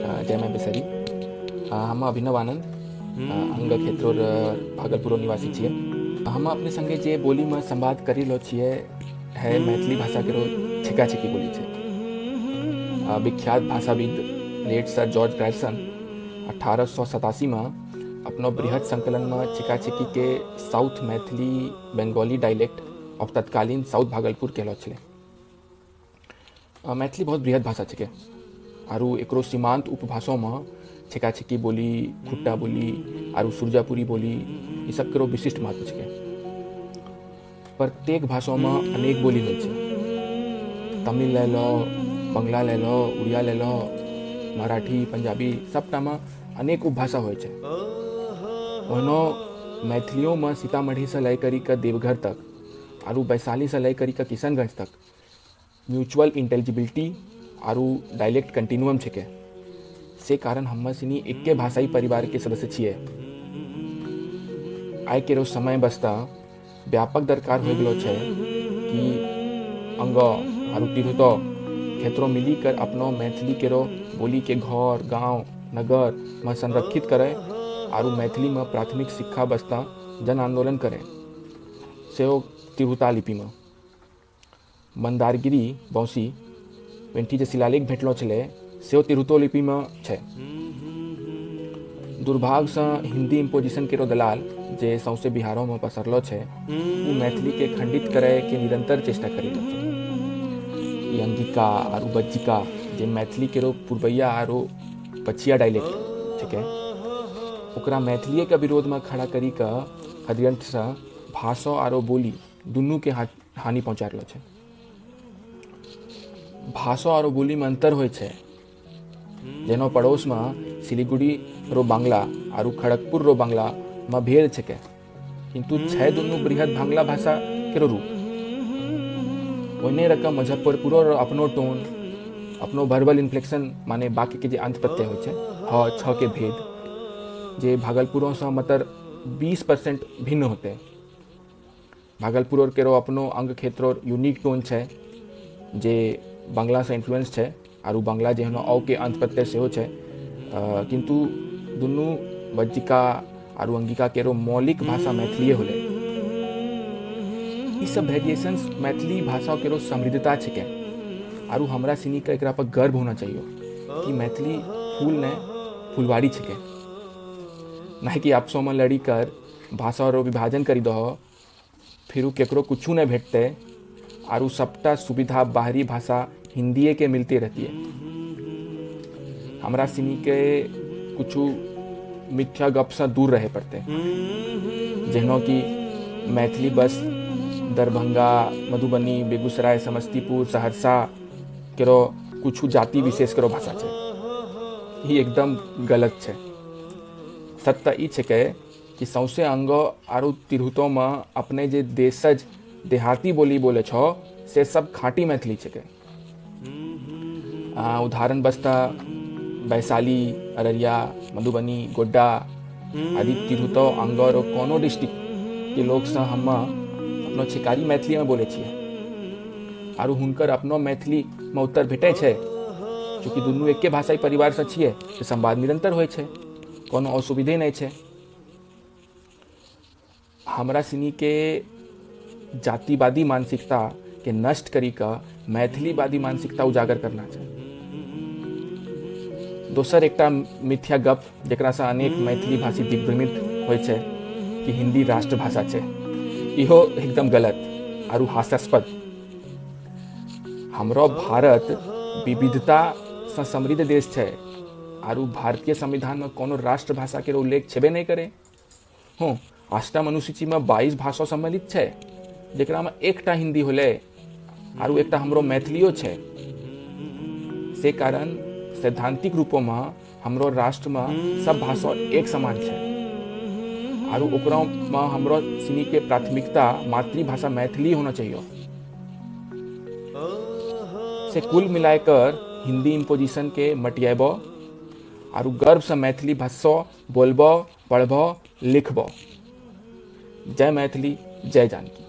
जय माय बिसरी। हम अभिनव आनंद, अंग क्षेत्र भागलपुर निवासी छियै। हम अपने संगे जे बोलीमे संवाद करि रहल छियै है मैथिली भाषाके रो छिका छिकी बोली छै। विख्यात भाषाविद लेट सर जॉर्ज ग्रायर्सन 1887मे अपनो बृहद संकलनमे छिका छिकीके south Maithili Bengali dialect of तत्कालीन साउथ भागलपुर कहलो छलै। मैथिली बहुत बृहद भाषा छिकै आरू एकरो सीमांत उपभाषामे छिका छिकी बोली, खुट्टा बोली आरू सुरजापुरी बोली, ई सब केरो विशिष्ट महत्व छिकै। प्रत्येक भाषामे अनेक बोली होइ छै। तमिल लए लो, बंगला लए लो, उड़िया लए लो, मराठी, पंजाबी, सबटामे अनेक उपभाषा होइ छै। ओहिनो मैथिलियोमे सीतामढ़ीसँ लए करि कऽ देवघर तक आरू वैशालीसँ लए करि कऽ किशनगंज तक म्यूचुअल इंटेलिजिबिलिटी आरू डायलेक्ट कंटिन्यूअम छिकै। से कारण हम्मे सिनी एके भाषाई परिवारके सदस्य छियै। आइ केरो समय बसता व्यापक दरकार हो गेलो छै कि अंग आरू तिरहुतो क्षेत्रों मिली कर अपनो मैथिली केरो बोली के घर, गांव, नगर में संरक्षित करे आरू मैथिली में प्राथमिक शिक्षा बसता जन आंदोलन करे, सेहो तिरहुता लिपि में। मन्दारगिरी बौसी पेंठी जे शिलालेख भेटलो छलै सेहो तिरहुतो लिपिमे छै। दुर्भाग्यसँ हिन्दी इम्पोजिशन केरो दलाल जे सौंसे बिहारोमे पसरलो छै, ओ मैथिलीके खंडित करैके निरंतर चेष्टा करि रहल छै। ई अंगिका आरू बज्जिका जे मैथिली केरो पूर्वैया आरो पछिया डायलेक्ट छिकै, ओकरा मैथिलीएके विरोधमे खड़ा करि कऽ षड्यंत्रसँ भाषा आरो बोली दुनूके हानि पहुँचा रहलो छै। भाषा आरो बोलीमे अंतर होइ छै। जेना पड़ोसमे सिलीगुड़ी रो बांग्ला आरू खड़गपुर रो बांग्लामे भेद छिकै, किन्तु छै दुनू बृहद बांग्ला भाषा केरो रूप। ओहिने रकम मुजफ्फरपुरो रो अपनो टोन, अपनो वर्बल इन्फ्लेक्शन, माने वाक्यके जे अंत प्रत्यय होइ छै ह छ के भेद, जे भागलपुरोसँ मतलब 20% भिन्न होतै। भागलपुर और केरो अपनो अंग क्षेत्र और यूनिक टोन छै जे बांग्लासँ इन्फ्लुएंस छै, आरू बांग्ला जेहनो औ के अंत प्रत्यय सेहो छै, किन्तु दुनू बज्जिका आरू अंगिका केरो मौलिक भाषा मैथिलीए होलै। ई सब वेरिएशंस मैथिली भाषा केरो समृद्धता छिकै आरू हमरा सिनीके एकरा पर गर्व होना चाहिए कि मैथिली फूल नहि फुलवारी छिकै, नहि कि आपसोमे लड़ी कर भाषा रो विभाजन करि दहो, फिर केकरो कुछू नहि भेटतै आरू सबटा सुविधा बाहरी भाषा हिंदीए के मिलते रहती है। हमरा सिनीके कुछू मिथ्या गपसँ दूर रहे पड़तै, जेना कि मैथिली बस दरभंगा, मधुबनी, बेगूसराय, समस्तीपुर, सहरसा केरो कुछू जाति विशेष केरो भाषा छै। ई एकदम गलत छै। सत्य ई छिकै कि सौंसे अंग आरू तिरहुतोमे अपने जे देशज देहाती बोली बोले छो से सब खाँटी मैथिली छिकै। उदाहरण बसता वैशाली, अररिया, मधुबनी, गोड्डा आदि तिरहुतो अंग और कोनो डिस्ट्रिक्ट के लोकसँ हम अपनो छिकारी मैथिलीमे बोलै छियै आरू हुनकर अपनो मैथिलीमे उत्तर भेटै छै। चूँकि दुनू एके भाषाई परिवारसँ छियै तऽ संवाद निरंतर होइ छै, कोनो असुविधे नहि छै। हमरा सिनीके जातिवादी मानसिकताके नष्ट करि कऽ मैथिलीवादी मानसिकता उजागर करना छै। दोसर एकटा मिथ्या गप जकरासँ अनेक मैथिली भाषी दिग्भ्रमित होइ छै कि हिन्दी राष्ट्रभाषा छै, इहो एकदम गलत आरू हास्यास्पद। हमरो भारत विविधतासँ समृद्ध देश छै आरू भारतीय संविधानमे कोनो राष्ट्रभाषाके उल्लेख छेबे नहि करे। हँ, अष्टम अनुसूचीमे 22 भाषा सम्मिलित छै, जकरामे एकटा हिन्दी होलै आरू एकटा हमरो मैथिलियो छै। से कारण सैद्धांतिक रूपोमे हमरो राष्ट्रमे सब भाषा एक समान छै आरू ओकरामे हमरो सिनीके प्राथमिकता मातृभाषा मैथिली होना चाहिए। से कुल मिलाकर हिन्दी इम्पोजिशन के मटियाबो आरू गर्वसँ मैथिली भाषा बोलबो, पढ़बो, लिखबो। जय मैथिली, जय जानकी।